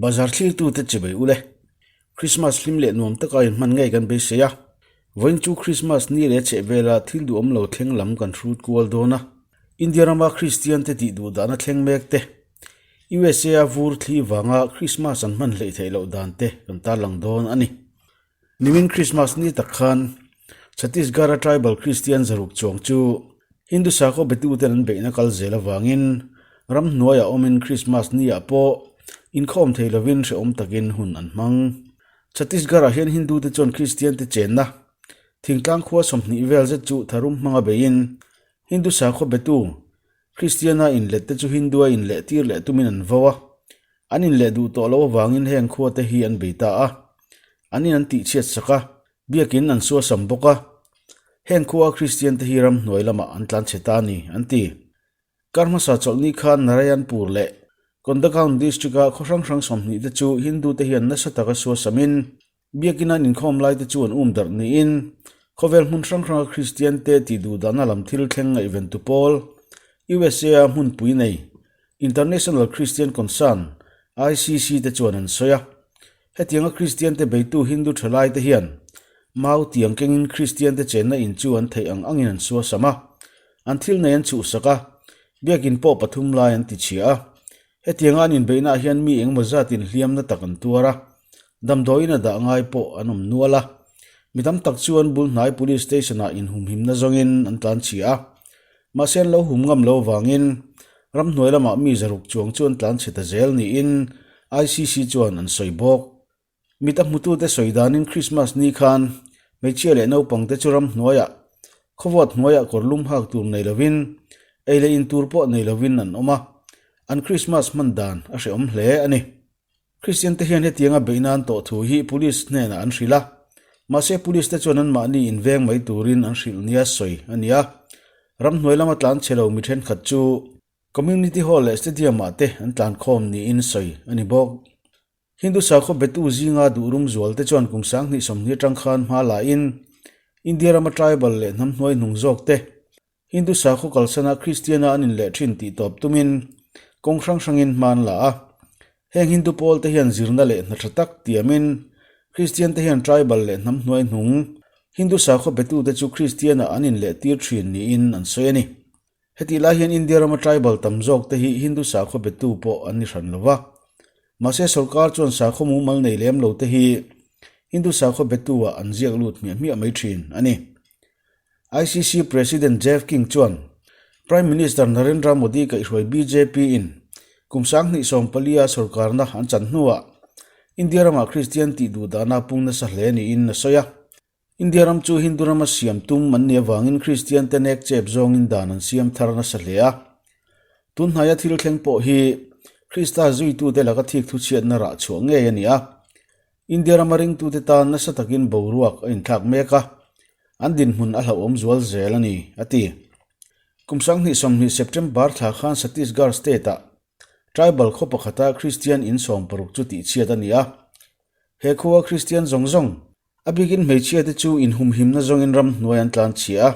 Bazar thlirtute chibai ule. Krismas hlim leh nuam taka inhman ngei kan beisei a. Vawiin chu Krismas ni leh chhehvela thil duhawm lo thleng lam kan hrut kual dawn a. India rama Kristian te tih duh dahna thleng mek te, USA a vur thli vanga Krismas an hman hleih theih loh dan te kan tarlang dawn a ni. Nimin Krismas ni tak khan Chhattisgarh-a tribal Kristian zaruk chuang chu Hindu sakhaw betuten an beihna kal zel avangin ramhnuaiah awmin Krismas niah pawh inkhawm thei lovin hrehawm takin hun an hmang. Chhattisgarh-ah hian Hindu-te chuan Kristian-te chenna thingtlang khua 20 vel zet chu tharum hmanga beiin Hindu sakhaw betu Kristiana inlet te chu Hindu-a inleh tir leh tumin an vo a, an inleh duh tawh loh avangin heng khua te hi an bei ta a, an in an tihchhiat sak a, biakin an suasam bawk a. Heng khua Kristian te hi ramhnuai lamah an tlan chhe ta a ni, an ti. Kar hmasa chawlhni khan Narayanpur leh Kondagaon district-a khaw hrang hrang 20 te chu Hindu te hian nasa taka suasamin Biakin an inkhawm lai te chu an um darh niin khawvel hmun hrang hranga Kristian te tih duh dahna lam thil thleng ngaihventu pawl USA a hmunpui nei International Christian Concern, ICC, te chuan an sawi a. Hetianga Kristian te beitu Hindu thalai te hian mau tiang kengin Kristian te chenna in chu an theih ang angin an suasam a, an thil nei an chhuhsak a, biakin pawh pathum lai an tichhia a. Hetianga an inbeihnaah hian mi engemaw zat inhliamna tak an tuar a, damdawiin a dah ngai pawh an awm nual a. Mi tam tak chu an bul hnai Police Station-ah inhumhimna zawngin an tlan chhia a, mahse an lo hum ngam lo avangin ramhnuai lamah mi zaruk chuang chu an tlan chhe ta zel niin ICC chuan an sawi bawk. Mit a hmutute sawi danin Krismas ni khan hmeichhia leh naupangte chu ramhnuaiah, khawvawt hnuaiah kawr lum hak tur nei lovin, ei leh in tur pawh nei lovin an awm a, an Krismas hman dan a hrehawm hle a ni. Kristiante hian hetianga beih nan tawh thu hi Police hnenah an hrilh a, mahse Police te chuan anmahni inveng mai turin an hrilh nia sawi a ni a, ramhnuai lama tlan chhe lo mi thenkhat chu Community Hall leh Stadium-ah te an tlankhawm niin sawi a ni bawk. Hindu sakhaw betu zinga duhrum zual te chuan kum 2020 atang khan hma la in India rama tribal leh hnam hnuai hnung zawk te Hindu sakhaw kalsana Kristiana an inleh thin tih tawp tumin kawng hrang hrangin hma an la a. Heng Hindu pawl te hian zirna leh hna tha tak tiamin Kristian te hian tribal leh hnam hnuai hnung Hindu sakhaw betu te chu Kristiana an inleh tir thin niin an sawi a ni. Hetih lai hian India rama tribal tam zawk te hi Hindu sakhaw betu pawh an ni hran lo va. Mahse sorkar chuan sakhaw mumal nei lem lo te hi Hindu sakhaw betu ah an ziak lut hmiah hmiah mai thin a ni. ICC President Jeff King chuan Prime Minister Narendra Modi kaihhruai bjp in kum 2014 a sorkarna an chan hnuah India ramah Kristian tih duh dahna pung nasa hle niin a sawi a. India ram chu Hindu rama siam tum an nih avangin Kristian te nek chep zawngin dan an siam thar nasa hle a. Tun hnaia thil thleng pawh hi Krista zuitute laka thik thuchhiatna rah chhuah ngei a ni a. India rama ringtute tan nasa takin boruak a inthlak mek a, an dinhmun a hlauhawm zual zel a ni, a ti. Kum 2020 September thla khan Chhattisgarh state-ah tribal khaw pakhata Kristian in 60 chu tihchhiat a ni a. He khua Kristian zawng zawng A bikin hmeichhia te chu inhumhimna zawngin ramhnuai an tlan chhia a.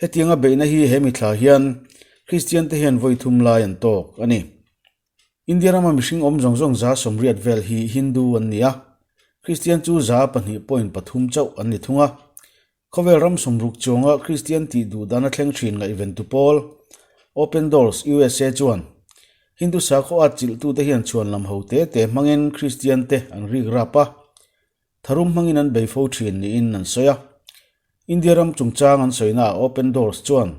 Hetianga beihna hi he mithla hian Kristian te hian vawi thum lai an tawk a ni. India rama mihring awm zawng zawng 80% vel hi Hindu an ni a, Kristian chu 2.3 chauh an ni thung a. Khawvel ram 60 chuanga Kristian tih duh dana thleng thin ngaihventu pawl Open Doors USA chuan Hindu sakhaw at chilhtute hian chhuan lam ho te te hmangin Kristian te an rik rap a. Tharum hmangin an bei fo thin niin an sawi a. India ram chungchang an sawinaah Open Doors chuan,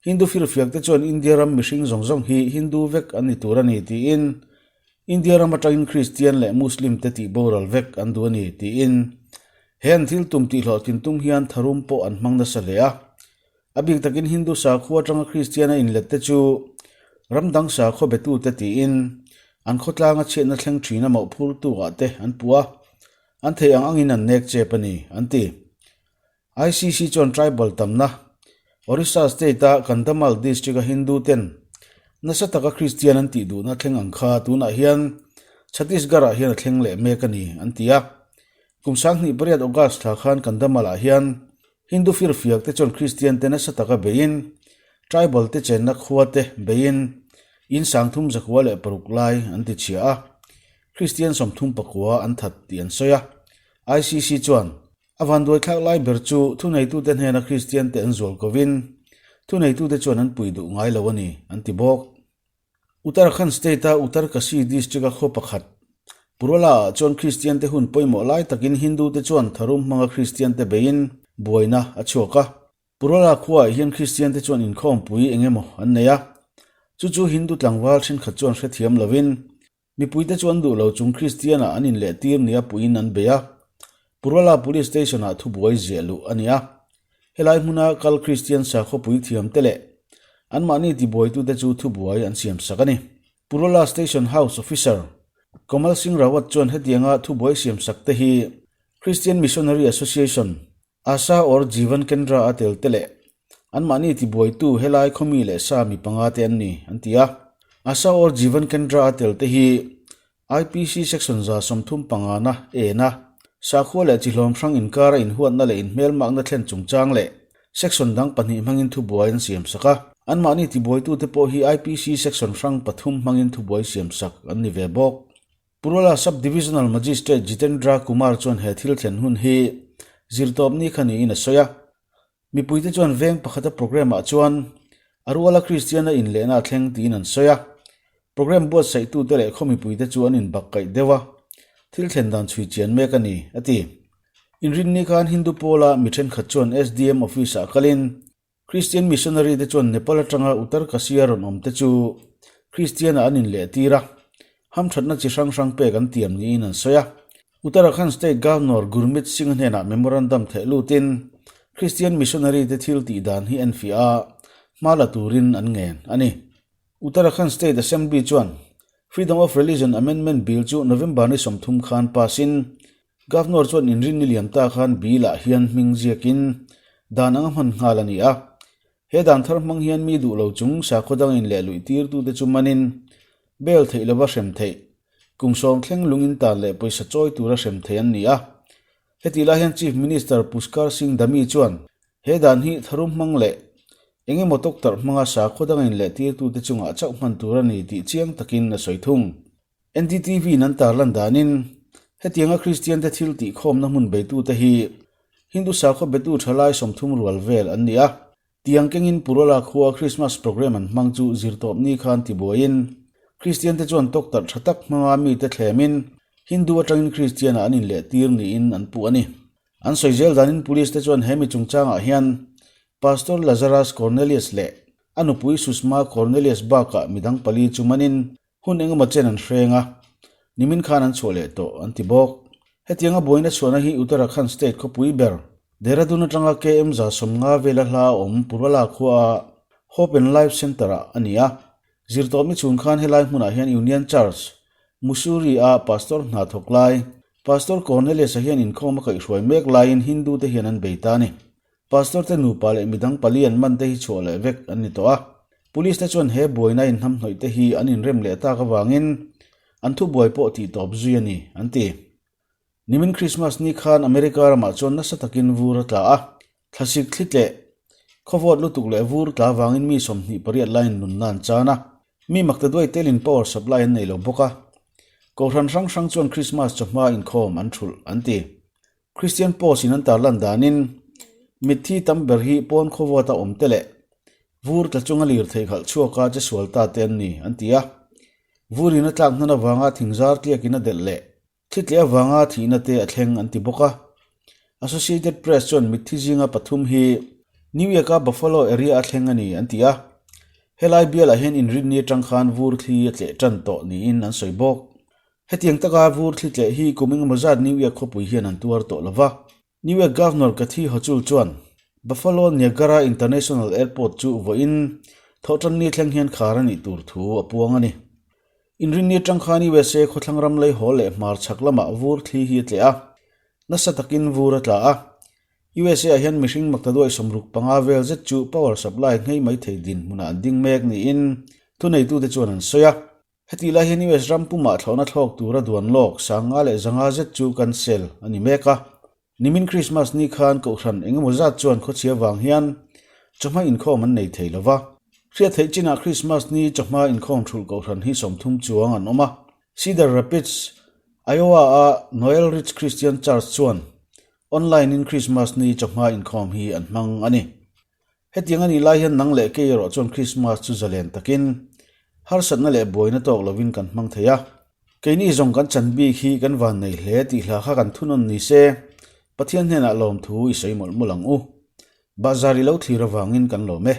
Hindu firfiak te chuan India ram mihring zawng zawng hi Hindu vek an ni tur a ni tiin India ram atangin Kristian leh Muslim te tih boral vek an duh a ni tiin he an thil tum tihhlawhtlin tum hian tharum pawh an hmang nasa hle a. A bik takin Hindu sakhua atanga Kristian a inlet te chu ram dang sakhaw betute tiin an khawtlanga chhiatna thleng thin a mawhphurtu ah te an puh a, an theih ang angin an nek chep a ni, an ti. ICC chuan tribal tamna Orissa state-a Kandhamal district-a Hindu ten nasa taka Kristian an tih duhna thleng ang kha tunah hian Chhattisgarh-ah hian a thleng leh mek a ni, an ti a. Kum 2008 August thla khan Kandhamal-ah hian Hindu firfiak te chuan Kristian te nasa taka beiin, tribal te chenna khua te beiin in 36 lai an ti chhia a. Kristian 39 an that tih an sawi a. ICC chuan a vanduaithlak lai ber chu thuneitute hnena Kristiante an zual kovin thuneitute chuan an pui duh ngai lo a ni, an ti bawk. Uttarakhand state-a Uttarkashi district-a khaw pakhat, Purola-ah chuan Kristiante hun pawimawh lai takin Hindu-te chuan tharum hmanga Kristiante beiin buaina a chhuak a. Purola khuaah hian Kristiante chuan inkhawmpui eng emaw an nei a, chu chu Hindu tlangval thenkhat chuan hrethiam lovin mipuite chu an duh lo chung Kristian-ah an inlehtir nia puiin an bei a. Purola Police Station-ah thubuai ziah luh a ni a. Helai hmuna kal Kristian sakhawpui thiamte leh anmahni tibuaitute chu thubuai an siamsak a ni. Purola Station House Officer Komal Singh Rawat chuan hetianga thubuai siamsakte hi Christian Missionary Association, Asha aur Jeevan Kendra a tel te leh anmahni tibuaitu helai khawmi leh sa mi panga te an ni, an ti a. Asha aur Jeevan Kendra a tel te hi IPC Section 35 na en a, sakhua leh chihlawm hrang inkara inhuatna leh inhmelmakna thlen chungchang leh Section dang pahnih hmangin thubuai an siamsak a. Anmahni tibuaitute pawh hi IPC Section hrang pathum hmangin thubuai siamsak an ni ve bawk. Purola Sub-Divisional Magistrate Jitendra Kumar chuan he thil thlen hun hi zirtawpni kha niin a sawi a. Mipuite chuan veng pakhata programme-ah chuan a ruala Kristiana inlehna a thleng tiin an sawi a. Programme buatsaihtute leh khaw mipuite chu an inbakkaih deuh a, thil thlen dan chhui chian mek a ni, a ti. Inrinni khan Hindu pawla mi thenkhat chuan SDM office-ah kalin Kristian missionary te chuan Nepal atanga Uttarkashi a rawn awm te chu Kristian ah an inlehtir a, hamthatna chi hrang hrang pek an tiam niin an sawi a. Uttarakhand State Governor Gurmeet Singh hnenah memorandum theh lutin Kristian missionary te thil tih dan hi enfiah a, hma la turin an ngen a ni. Uttarakhand State Assembly chuan Freedom of Religion Amendment Bill chu November ni 30 khan pass in Governor chuan inrinni liam ta khan bill ah hian hming ziakin dan anga hman nghal a ni a. He dan thar hmang hian mi duh lo chung sakhaw dang in leh luih tirtute chu manin bail theih lova hrem theih, kum sawm thleng lung in tan leh pawisa chawi tura hrem theih an ni a. Hetih lai hian Chief Minister Pushkar Singh Dhami chuan he dan hi tharum hmang leh eng emaw tawktarh hmanga sakhaw dang in leh tirtute chungah chauh hman tur a ni tih chiang takin a sawi thung. NDTV-in an tarlan danin, hetianga Kristiante thil tihkhawmna hmun beitute hi Hindu sakhaw betu thalai 30 rual vel an ni a. Tiang kengin Purola khua Christmas programme an hmang chu zirtawpni khan tibuaiin, Kristiante chuan tawktarh tha tak hmanga mite thlemin Hindu atangin Kristianah an inlehtir niin an puh a ni. An sawi zel danin Police te chuan he mi chungchangah hian Pastor Lazarus Cornelius leh a nupui Sushma Cornelius bakah midang pali chu manin Hun engemaw chen an hreng a, nimin khan an chhuah leh tawh, an ti bawk. Hetianga buaina chhuahna hi Uttarakhand state khawpui ber, Dehradun atanga KM 150 vela hla a awm Purwala khuaa Hope and Life Centre-ah a ni a. Zirtawpni chhun khan helai hmunah hian Union Church, Mussoorie-a pastor hna thawk lai, Pastor Cornelius-a hian inkhawm a kaihhruai mek laiin Hindu-te hian an bei ta a ni. Pastor te nupa leh midang pali an man te hi chhuah leh vek an ni tawh a. Police te chuan he buaina inhnamhnawih te hi an inrem leh tak avangin an thubuai pawh tih tawp zui a ni, an ti. Nimin Christmas ni khan America ramah chuan nasa takin vur a tla a, thlasik thli tleh, khawvawt lutuk leh vur tla avangin mi 28 laiin nunna an chan a. Mi makta duai telin power supply an nei lo bawk a. Kohhran hrang hrang chuan Christmas chawhma inkhawm an thulh, an ti. Christian Post in an tarlan danin mitthi tam ber hi pawn khawvawta awm te leh vur tla chunga lirthei khalh chhuaka che sual ta te an ni, an ti a. Vur in a tlak hnan avanga thingzar tliakin a delh leh thli tleh avanga thihna te a thleng an ti bawk a. Associated Press chuan mitthi zinga pathum hi New York-a Buffalo area a thleng a ni, an ti a. Helai bialah hian inrinni atang khan vur thli a tleh tan tawh niin an sawi bawk. Hetiang taka vur thli tleh hi kum engemaw zat New York khawpui hian an tuar tawh lo va. New York Governor Kathy Hochul chuan Buffalo Niagara International Airport chu vawiin thawhtanni thleng hian khar a nih tur thu a puang a ni. Inrinni atang khan USA khawthlang ram lei haw leh hmar chhak lamah vur thli hi a tleh a, nasa takin vur a tla a. USA ah hian mihring maktaduai 65 vel zet chu power supply nghei mai thei dinhmunah an ding mek niin thuneitute chuan an sawi a. Heti lai hian US ram pumah thlawhna thlawk tura duan lawk 5500 zet chu cancel a ni mek a. Nimin Christmas ni khan Kohhran engemaw zat chuan khawchhia vang hian chawhma inkhawm an nei thei lova. Hriat theih chinah Christmas ni chawhma inkhawm thulh Kohhran hi 30 chuang an awm a. Cedar Rapids. Iowa-a Noel Ridge Christian Church chuan online-in Krismas ni chawhma inkhawm hi an hmang a ni. Hetiang a nih lai hian nang leh kei erawh chuan Krismas chu zalen takin harsatna leh buaina tawk lovin kan hmang thei a. Keini zawng kan chan bik hi kan van nei hle tih hla kha kan thunawn ni se, Pathian hnenah lawmthu i sawi mawlh mawlh ang u. Bahzar i lo thlir avangin kan lawm e.